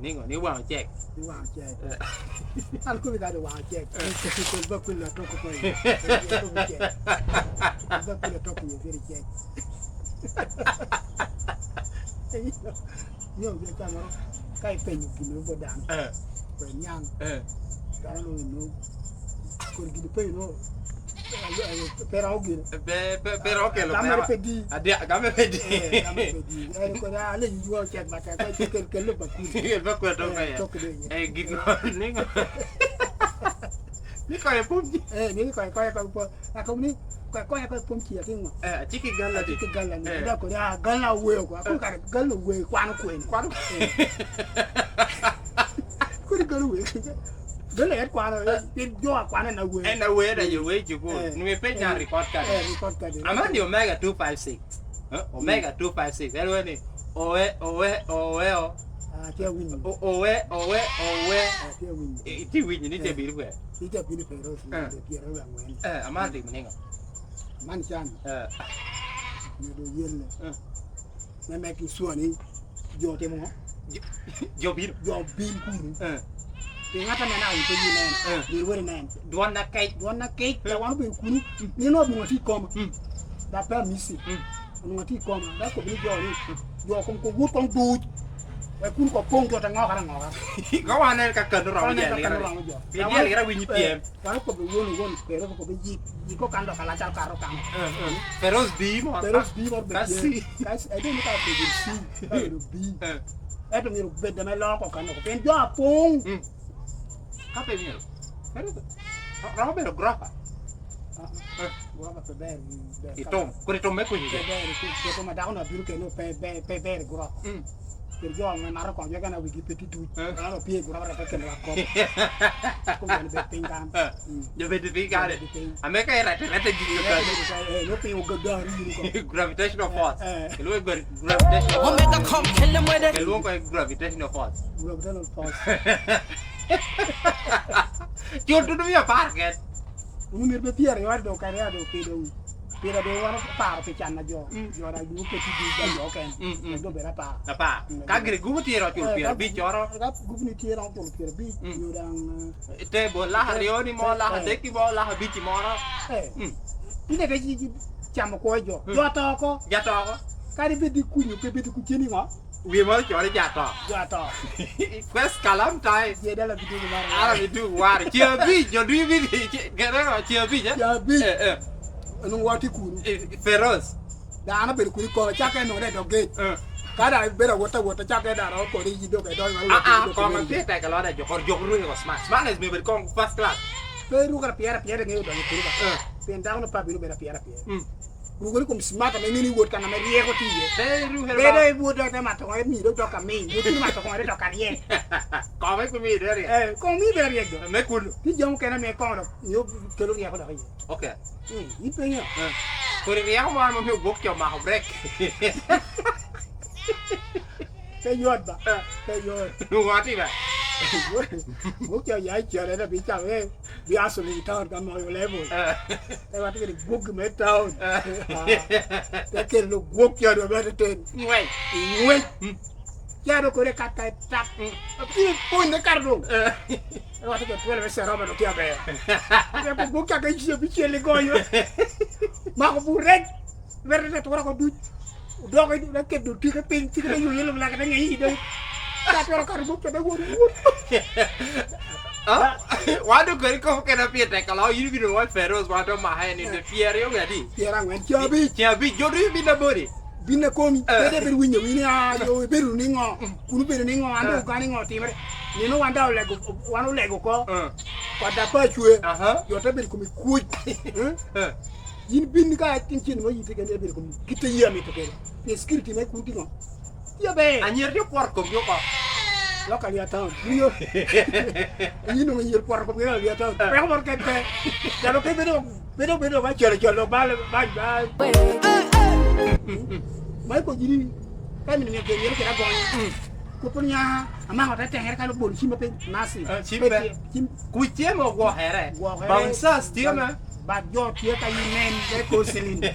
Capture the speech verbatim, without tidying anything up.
Niŋo, ni waŋ ocek? Ni waŋ ocek. Eh. An kobbi kadi waŋ ocek. Eh. Kobbi kodi bakuli atok oko i. Kobbi ocek. Kobbi bakuli atok i, kede cek. Nyo, nyo, camoro, ka ipenyo gin me bot dano, eh, pe niaŋ. Eh. Dano nwoŋo inwoŋo kodi gin ipenyo nwoŋo, eh, eh, pe romo gin. Pe, pe, pe romo kelo. Agam mere pe di. Adi, agam mere pe di. Eh, agam mere pe di. Eh, kodi, ah, leyi ywa ocek matek, kel, kel, kel lok bakul. Kel bakul atok, eh, tok de. Eh, gin niŋo? Ni kono ipwom ji. Eh, ni kono, kono, kono, kono. Akobo ni, ko-, konya ko ipwom ci atye ŋo? Eh, acik i galla di? Acik i galla ni. Eh. Dok kodi, ah, galla oweyo ko. Akobo, eh, kara galla oweyo, kwano kwene. Kwano. Eh. Kodi galla oweyo. Galla yat kwano, eh, pien jo akwano en aweyo. En aweyo, da jo weyo i cukul. Eh. Nwe pej na, eh, report card. Eh, report card. Ama ni Omega two five six. Eh, Omega, mm, two five six. En wer ni, owe, owe, owe, o. Ah, tye awinyo. O-, owe, owe, owe. Ah, tye awinyo. I-, itye winyo ni, eh, tye bino kwene? Itye bino kwene, eh, pyeraryo angwen. Eh, amar timo niŋo? Man can. Eh. Nyo do yelle. Eh. Me mek icwani, jo timo ŋo? Jo, jo bino. Jo bin kunu. Eh. Pi ŋat ame naka wun pe yin en, eh, myero wot inen. Dwonna kec. Dwonna kec, eh, ca wan obedo kunu, nino abunga tye i koma. Mm. Dok pe amisi. Mm. Onwoŋo atye i koma, dok akobbi ni jo ni, mm, jo kom ko wot koŋ duc, wek kun ko poŋ jo te ŋokere aŋoka. Koŋ wan en ka kano romo jo. Koŋ en ka kano romo jo. Pien dyel gira winyi, eh, pyem. Wan okobbe won, won, Peros okobbe yik, yik okan dok alac acalo kato kano. Eh, eh. Peros bi mo. Peros bi mo be tye. Kasi. Kasi, ate ni ka obedo si, ka obedo bi. Eh. Ento myero obed ame loko kan oko. Pien jo apoŋ. Mm. Ka pe myero. Peros, ro-, romo bedo gorofa. Ah, eh, gorofa pe ber, ber. Itum, kodi tum me kunyo je. Pe ber, pe, pe tum a dako no abino kene pe, pe, pe ber gorofa. Mm. Pien jo ame mato konyo gana wigi pe tye tuc. Eh. Dano opye i gorofa dok te kelo wa kop. Kun gin bed piny kan. Eh. Mm. Jo bedo piny kare. Jo bedo piny. Ame ka irete, rete gik kaka. Eh, eh, nyo piny ogadari yin oko. Gravitational force. Eh, eh. Kilwongo gra-, gravitational force. Omega com kelle mwede. Kilwongo gravitational force. Gravitational force. Cul tutu mia apar ket. Wun myero bed pyeraryo ado kadi ado pido. Pira doŋ wan oparo pi can a jo. Mm. Jo daŋ dwogo keti dul ba jo oken. Mm, mm. Dok bedo apar. Apar. Mm. Ka gire gubo tye ro cul, eh, pyera abic oro. Ka gubo ni tye ro cul pyera abic, mm, nyo daŋ, eh, te bo laka, te, aryo ni mo, te, laka, eh, adek ni mo, laka abic i moro. Eh. Mm. Ine ka ci, ci camo kwo jo. Mm. Jo ato oko. Jo ato oko. Kadi bed i kunyo, pe bed i kuceni ŋo? Wie moro coro jo ato. Jo ato. Quest kalam tai. Je dala bidu mara. Ara bidu war. Ci abic, jo dwi bi, ci, gero, ci abic, eh? Ci abic. Eh, eh. Onwoŋo wati kunu. Eh, Feroz. Dano bedo kunu i kome, cakke nwoŋo i dog gate. Eh. Ka daŋ ibedo awot awot, cakke dano kodi i dog, i dog, ah, ah, kome pire tek alwada, jo kor, jo rweko smart. Smartness me bedo kong first class. Pe rukere pyera pyera, ŋeyo donyo kunu ba. Eh. Pien dako no pa bino bedo pyera pyera. Mm. Rukere kom smart ame ŋeni wot kan ame ryeko tye iye. Pe rukere ba. Bedo i wot dok te mato ŋo, emi dok dok amin. Wot kunu mato ŋo, dok aryek. Kome kumi dok aryek. Eh, kome bedo aryek do. Me kulu. Ti jami okene ame koŋo dok nyo kelo ryeko dok iye. Ok. Mm, ipenyo. Eh. Kodi ryeko moro ma omio gwok ca omako brek. Pe yot ba. Eh. Pe yot. Wati ba. Gwok ca oya i cere, dok bi camo, eh, bi aso i town ka moyo level. Eh. Te wati kede gwok me town. Eh. Ah. Te kelo gwok ca dwe me teten. Ngwec. Ngwec. Mm. Ca dok kode kat ka i tak. Mm. Piny pony ne kato dong. Eh. Rwate jo twelo me Ceroma dok tye aber. Reko buk cak icel bicel igoyo. Mako burek. Werte te twero ko duc. Odoko i duk, keto tike piny, tike te yuyo lum lake te ŋeyi dong. Ka twero kato buk te wot, wot. Ah, wan dong kodi koko kena pye tek alo, yin bino wa Feroz, wan to maka en, eh, pyeraryo wiye adi? Pyerangwen, ceng abic. Ceng abic, jo ducu bin abodi. Bin akomi, eh, pe de bedo winyo wini, ah, jo ibedo niŋo? Kun obedo niŋo? An dong, eh, okano niŋo otimere? Nino wan daŋ olego, wan olego oko. Eh. Kwadda pe acwe. Aha. Jo te bedo i komi kuc. Eh? Eh. Yin bin ka tin cen mo yin te kene bedo i komi. Kit a yie amito kede. Pien security me kun tye ŋo? Tye aber. Anyira tye opworo komgi oko. Lok a Alia Town. Yin o-, yin onwoŋo anyira opworo komgi i Alia Town. Eh. Peko moro keken pe. Jalo pe bedo, bedo, bedo ba colo, colo, ba, ba, ba. Mm. Ma ikobo jiri, ka mini miyo gen yelo kede agonya. Mm. Kopo ni, ah, amako te teŋere kan obolo cim piny, nothing. Eh, cim pe. Pe tye, cim. Kuc tye ma ogwokere. Gwokere. Bouncers tye me. But jo tye ka inen, they call Celine.